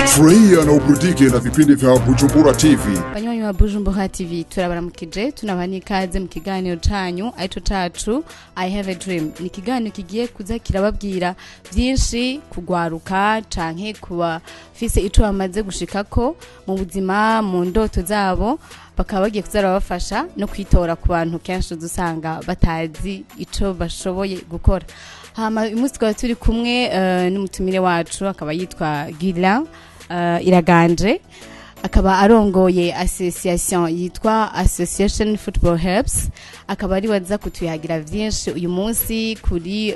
Furahia na uburudike na vipindi vya Bujumbura TV. Banywanyi wa Bujumbura TV, turabaramukije, tunabaha n'ikaze mu kiganiro canyu arico cacu I Have a Dream. Ni ikiganiro kigiye kuza kirababwira vyinshi kugwaruka canke kuba fise ico bamaze gushikako mu buzima, mu ndoto zabo, bakaba bagiye kuza barabafasha no kwitora ku bantu kenshi uzusanga batazi ico bashoboye gukora. Hama uyu munsi twaba turi kumwe n'umutumire wacu, akaba yitwa Guylain Iraganje, akaba arongoye association yitwa Association Football Helps, akaba ari waza kutuyagira vyinshi uyu munsi kuri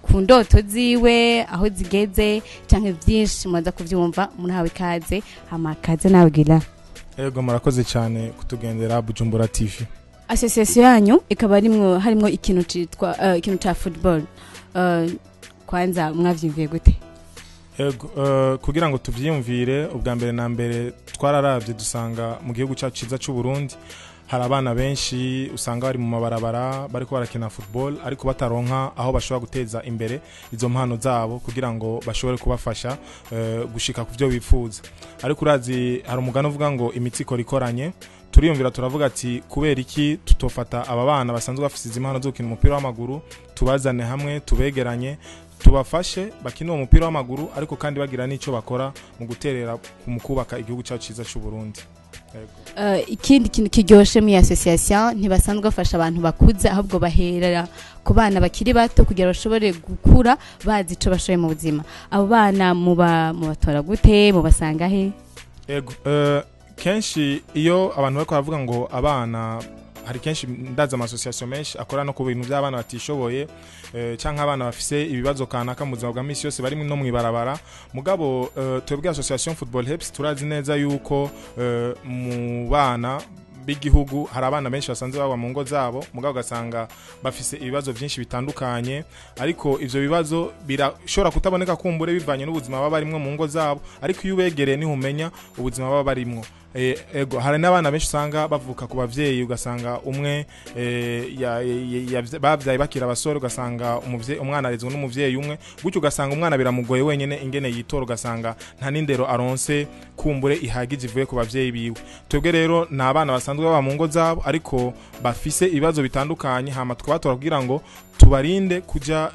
ku ndoto ziwe, aho zigeze, canke vyinshi mwaza kuvyumva. Munahawe ikaze. Hama kaze nawe, Guylain. Ego, murakoze cyane kutugendera, Bujumbura TV. Association yanyu ikaba harimwo ikintu citwa ikintu ca football. Kwanza mwavyumviye gute? Ego, kugira ngo tuvyiyumvire, ubwa mbere na mbere twararavye dusanga mu gihugu cyacu ciza cy'u Burundi hari abana benshi usanga bari mu mabarabara bariko barakina football, ariko bataronka aho bashobora guteza imbere izo mpano zabo kugira ngo bashobore kubafasha gushika ku byo bifuza. Ariko urazi, hari umugani uvuga ngo imitsi ikora ikoranye. Turiyumvira, turavuga ati: "Kubera iki tutofata aba bana basanzwe bafise izi mpano zo gukina umupira w'amaguru, tubazane hamwe, tubegeranye, tubafashe bakine uwo mupira w'amaguru, ariko kandi bagira n'icyo bakora mu guterera mu kubaka igihugu cyacu cyiza cy'u Burundi?" Yego. Ikindi kintu kiryoshe muri association, ntibasanzwe bafasha abantu bakuze, ahubwo baherera ku bana bakiri bato kugira bashobore gukura bazi ico bashoboye mu buzima. Abo bana muba mubatora gute? Mubasanga he? Ego, kenshi iyo abantu bariko baravuga ngo abana, hari kenshi ndaza ama association menshi akora no ku bintu by'abana batishoboye, canke abana bafise ibibazo kanaka mu buzima bwa misi yose, bari no mwibarabara. Mugabo twebwe Association Football Helps turazi neza yuko mu bana b'igihugu hari abana benshi basanzwe baba mu ngo zabo, mugabo ugasanga bafise ibibazo byinshi bitandukanye, ariko ivyo bibazo birashobora kutaboneka kumbure bivanye n'ubuzima baba barimwo mu ngo zabo. Ariko iyo ubegereye niho umenya ubuzima baba barimwo. Ego, hari n'abana benshi usanga bavuka ku bavyeyi, ugasanga umwe bavyaye bakira abasore, ugasanga umwana arezwe n'umuvyeyi umwe gutyo, ugasanga umwana biramugoye wenyene ingene yitora, ugasanga nta n'indero aronse kumbure ihagije ivuye ku bavyeyi biwe. Twebwe rero ni abana basanzwe baba mu ngo zabo ariko bafise ibibazo bitandukanye, hama tukabatora kugira ngo tubarinde kuja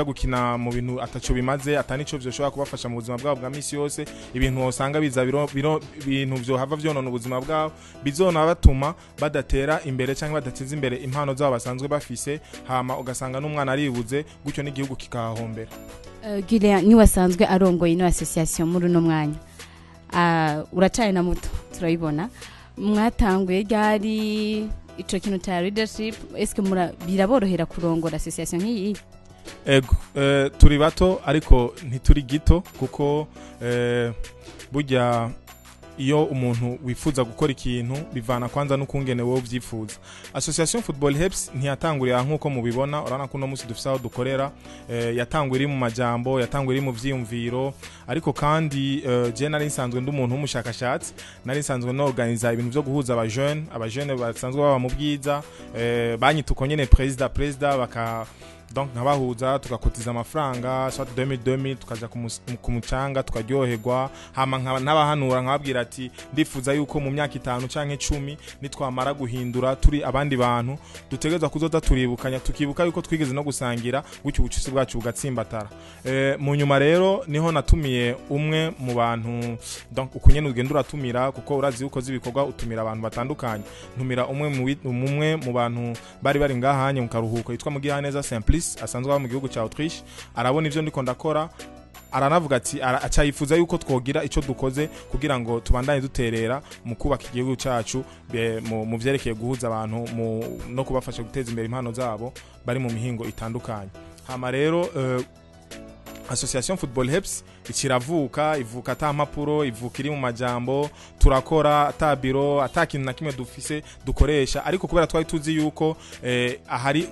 gukina mu bintu ataco bimaze, atanico vyoshobora kubafasha mu buzima bwabo bwa misi yose, ibintu usanga biza ibintu vyohava vyonona ubuzima bwabo, bizona batuma badatera imbere cyangwa badateza imbere impano zabo basanzwe bafise, hama ugasanga n'umwana aribuze gutyo, n'igihugu kikahahombera. Guylain ni wasanzwe arongoye ino association muri uno mwanya. Uracari na muto, turabibona. Mwatanguye ryari ico kintu ca leadership? Eske biraborohera kurongora association nk'iyi? Ego, turi bato ariko ntituri gito, kuko burya iyo umuntu wifuza gukora ikintu bivana kwanza n'ukungene wowe uvyifuza. Association Football Helps ntiyatangurira nk'uko mubibona. Urabona ko uno munsi dufise aho dukorera. Yatanguye iri mu majambo, yatanguye iri mu vyiyumviro, ariko kandi je nari nsanzwe ndi umuntu w'umushakashatsi, nari nsanzwe norganiza ibintu vyo guhuza aba jeunes basanzwe baba mu Bwiza, banyita uko nyene, président, baka donc nkabahuza, tugakotiza amafaranga soit 2000 2000, tukaja ku mucanga, tukaryoherwa, hama nkabahanura, nkababwira ati: "Ndifuza yuko mu myaka 5 canke 10 nitwamara guhindura turi abandi bantu, dutegerezwa kuzoza turibukanya, tukibuka yuko twigeze no gusangira gutyo, ubucuti bwacu bugatsimbatara." Mu nyuma rero niho natumiye umwe mu bantu, donc ukunyene ugenda uratumira, kuko urazi yuko ibikorwa utumira abantu batandukanye. Ntumira umwe mu bantu bari ngahanye mu karuhuko, yitwa Mugiraneza Simplice, asanzwe aba mu gihugu ca Autriche. Arabona ivyo ndiko ndakora, aranavuga ati acayifuza yuko twogira ico dukoze kugira ngo tubandanye duterera mu kubaka igihugu cacu mu vyerekeye guhuza abantu no kubafasha guteza imbere impano zabo bari mu mihingo itandukanye. Hama rero Association Football Helps ikiravuka, ivuka ata mpapuro, ivuka iri mu majambo. Turakora ata biro, ata kintu na kimwe dufise dukoresha, ariko kubera twari tuzi yuko ahari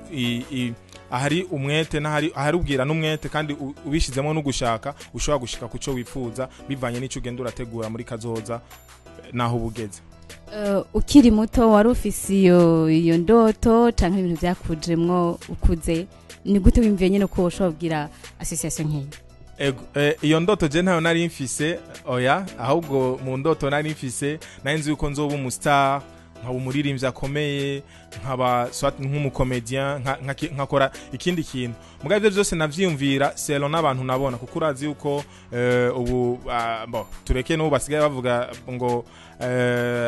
ahari umwete n'ahari ahari ubwira n'umwete, kandi ubishizemo no gushaka, ushobora gushika ku cyo wifuza bivanye n'ico ugenda urategura muri kazoza naho ubugeze. Ukiri muto wari ufise iyo ndoto canke ibintu vyakujemwo ukuze? Ni gute wiyumviye nyene ko woshobora kugira association nk'iyi? Ego, iyo ndoto je ntayo nari mfise, oya. Ahubwo mu ndoto nari mfise, nari nzi yuko nzoba umustar, nkaba umuririmbyi akomeye, nkaba soit nk'umucomédien, nkakora ikindi kintu. Mugabo ivyo vyose navyiyumvira selon n'abantu nabona, kuko urazi yuko ubu bon, tureke n'ubu basigaye bavuga ngo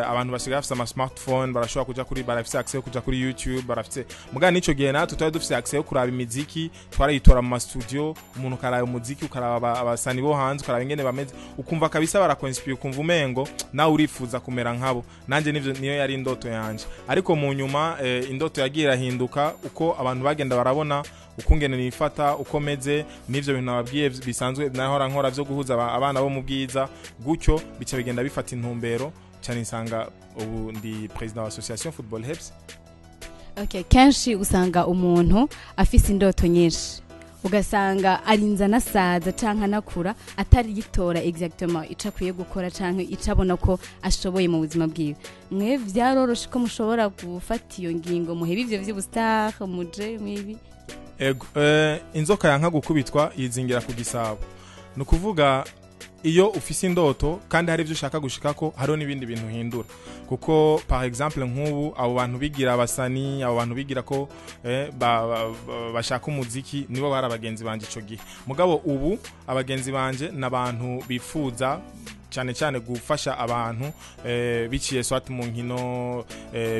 abantu basigaye bafise ama smartphone, barashobora kuja kuri, barafise accès yo kuja kuri YouTube, barafise. Mugabo n'ico gihe natwe twari dufise accès yo kuraba imiziki, twarayitora mu ma studio. Umuntu ukaraba umuziki, ukaraba abasani bo hanze, ukaraba ingene bameze, ukumva kabisa barakonspire, ukumva umengo nawe urifuza kumera nkabo. Nanje nivyo, niyo yari indoto yanje. Ariko mu nyuma indoto yagiye irahinduka uko abantu bagenda barabona ukungene nifata, uko meze, n'ivyo bintu nababwiye bisanzwe nahora nkora vyo guhuza abana bo mu Bwiza gutyo, bica bigenda bifata intumbero cyane, nsanga ubu ndi président wa association Football Helps. Okay, kenshi usanga umuntu afise indoto nyinshi, ugasanga arinza anasaza canke anakura atarigitora exactement ico akwiye gukora canke ico abona ko ashoboye mu buzima bwiwe. Mwe vyaroroshe ko mushobora gufata iyo ngingo, muhebe ivyo vy'ubustar, muje mwibi? Ego, inzoka yanka gukubitwa yizingira ku gisabo. Ni ukuvuga iyo ufise indoto kandi hari ivyo ushaka gushikako, hariho n'ibindi bintu uhindura. Kuko par exemple nk'ubu abo bantu bigira abasani, abo bantu bigira ko bashaka umuziki, nibo bari abagenzi banje ico gihe. Mugabo ubu abagenzi banje n'abantu bifuza cyane cyane gufasha abantu biciye soit mu nkino,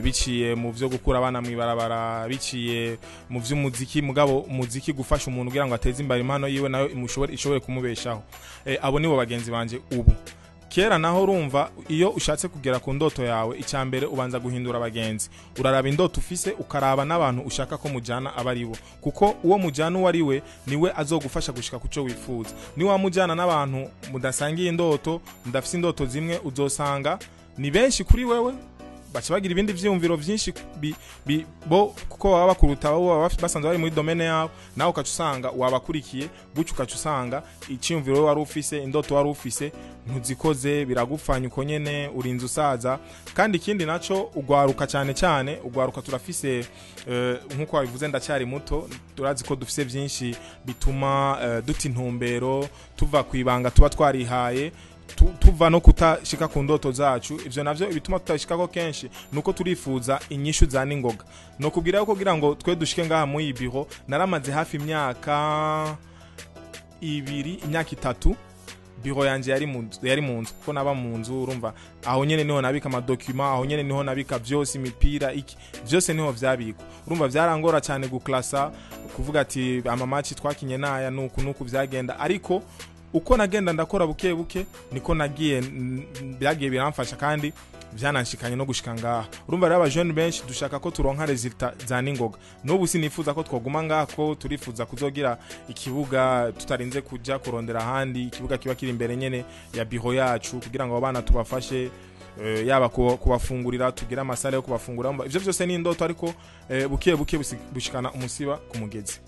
biciye mu vyo gukura abana mw'ibarabara, biciye mu vy'umuziki. Mugabo umuziki, gufasha umuntu kugira ngo ateze imbere impano yiwe, nayo imushobore, ishobore kumubeshaho. Abo nibo bagenzi banje ubu. Kera naho, urumva, iyo ushatse kugera ku ndoto yawe, icya mbere ubanza guhindura abagenzi. Uraraba indoto ufise, ukaraba n'abantu ushaka ko mujana aba ari bo, kuko uwo mujana uwo ari we niwe azogufasha gushika ku cyo wifuza. Niwa mujana n'abantu mudasangiye indoto, mudafise indoto zimwe, uzosanga ni benshi kuri wewe, baca bagira ibindi vyiyumviro vyinshi bo kuko baba bakuruta, bo baba basanzwe bari muri domaine yabo, nawe ukaca usanga wabakurikiye gutyo, ukaca usanga iciyumviro wari ufise, indoto wari ufise, ntuzikoze, biragupfanya uko nyene, urinze usaza. Kandi ikindi naco, ugwaruka, cyane cyane ugwaruka, turafise nkuko wabivuze, ndacyari muto, turazi ko dufise vyinshi bituma duta intumbero, tuva kwibanga tuba twarihaye, tuva no kutashika ku ndoto zacu. Ivyo navyo ibituma tutashikako kenshi nuko turifuza inyishu za ningoga. No kubwira yuko kugira ngo twe dushike ngaha muri iyi biro, naramaze hafi imyaka 2, imyaka 3, biro yanje yari mu nzu, kuko naba mu nzu. Urumva, aho nyene niho nabika amadocuments, aho nyene niho nabika vyose, imipira, iki, vyose niho vyabikwa. Urumva vyarangora cyane guklasa, kuvuga ati amamatch twakinye naya, nuku nuku vyagenda. Ariko uko nagenda ndakora buke buke, niko nagiye byagiye biramfasha kandi vyananshikanye no gushika ngaha. Urumva rero, abajene benshi dushaka ko turonka résultats za ningoga. N'ubu sinifuza ko twoguma ngaha, ko turifuza kuzogira ikibuga tutarinze kuja kurondera ahandi, ikibuga kiba kiri imbere nyene ya biro yacu, kugira ngo abo bana tubafashe, yaba kubafungurira, tugire amasalle yo kubafungura. Ivyo vyose ni indoto, ariko buke buke bushikana umusiba ku mugezi.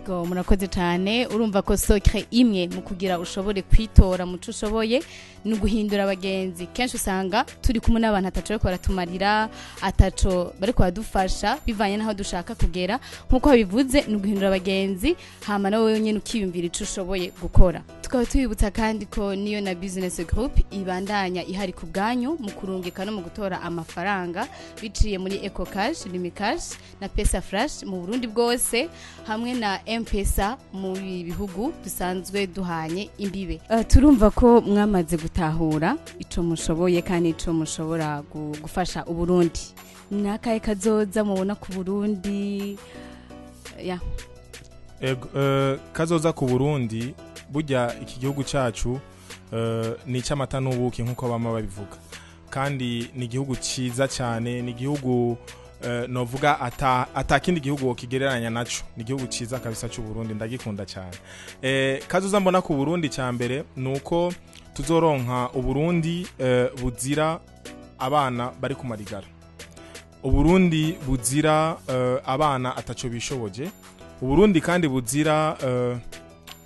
Go, murakoze cyane. Urumva ko secret imwe mu kugira ushobore kwitora muco ushoboye ni uguhindura abagenzi. Kenshi usanga turi kumwe n'abantu ataco bariko baratumarira, ataco bariko baradufasha bivanye n'aho dushaka kugera. Nk'uko babivuze, ni uguhindura abagenzi, hama nawe wenyine ukiyumvira ico ushoboye gukora. Tukaba tubibutsa kandi ko niyo na business group ibandanya ihari ku bwanyu mu kurungika no mu gutora amafaranga biciye muri EcoCash, Lumicash na Pesa Flash mu Burundi bwose, hamwe na M-Pesa mu bihugu dusanzwe duhanye imbibe. Turumva ko mwamaze gutahura ico mushoboye kandi ico mushobora gufasha Uburundi. Ni akahe kazoza mubona ku Burundi ya? Ego, kazoza ku Burundi, burya iki gihugu cacu ni icy'amata n'ubuki nk'uko bama babivuga, kandi ni igihugu ciza cyane, ni igihugu novuga ata kindi gihugu wokigereranya naco. Ni igihugu ciza kabisa cy'u Burundi, ndagikunda cyane. Kazoza mbona ku Burundi, cya mbere nuko tuzoronka Uburundi buzira abana bari ku marigara, Uburundi buzira abana ataco bishoboje, Uburundi kandi buzira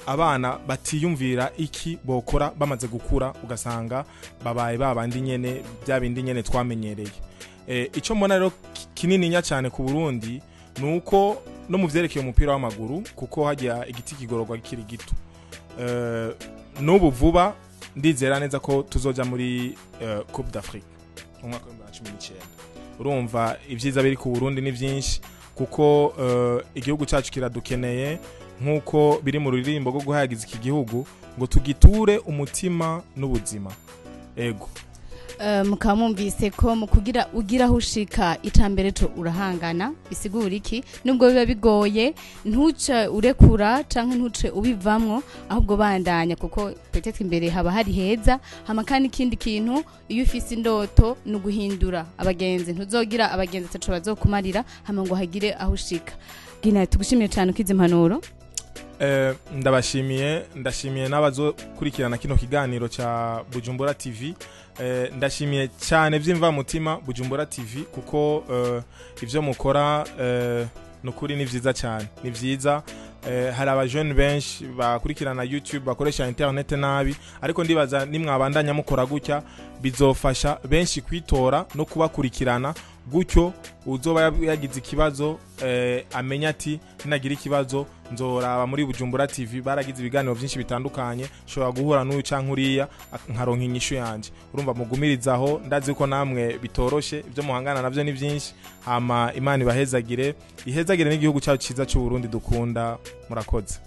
Abana batiyumvira iki bokora bamaze gukura, ugasanga babaye babandi nyene, bya bindi nyene twamenyereye. Ico mbona rero kinininya cyane ku Burundi nuko no mu vyerekeye umupira w'amaguru, kuko hajya igiti kigororwa kikiri gito. N'ubu vuba ndizera neza ko tuzoja muri Coupe d'Afrique mu mwaka wa 2019. Urumva ibyiza biri ku Burundi ni byinshi, kuko igihugu cyacu kiradukeneye, nk'uko biri mu ruririmbo rwo guhayagiza iki gihugu ngo tugiture umutima n'ubuzima. Ego. Mukaba mwumvise ko mu kugira ugira aho ushika, icambere co urahangana. Bisigura iki? Nubwo biba bigoye, ntuce urekura canke ntuce ubivamwo, ahubwo bandanya, kuko peut-être imbere haba hari heza. Hama kandi ikindi kintu, iyo ufise indoto ni uguhindura abagenzi. Ntuzogira abagenzi ataco bazokumarira, hama ngo hagire aho ushika. Gina, tugushimiye cane ukiza impanuro. Ndabashimiye, ndashimiye n'abazokurikirana kino kiganiro ca Bujumbura TV. Ndashimiye cyane by'imvamutima Bujumbura TV, kuko ivyo mukora nukuri ni vyiza cyane, ni vyiza. Hari abajene benshi bakurikirana YouTube bakoresha internet nabi, ariko ndibaza nimwabandanya mukora gutya bizofasha benshi kwitora no kubakurikirana. Gutyo uzoba yagize ikibazo amenya ati ninagira ikibazo nzoraba muri Bujumbura TV, baragize ibiganiro byinshi bitandukanye, nshobora guhura n'uyu canke uriya nkaronka inyishu yanje. Urumva mugumirizaho, ndazi ko namwe bitoroshe, ibyo muhangana navyo ni byinshi. Hama Imana ibahezagire, ihezagire n'igihugu cyacu ciza cy'u Burundi dukunda. Murakoze.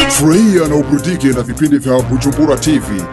Furahia na uburudike na vipindi vya Bujumbura TV.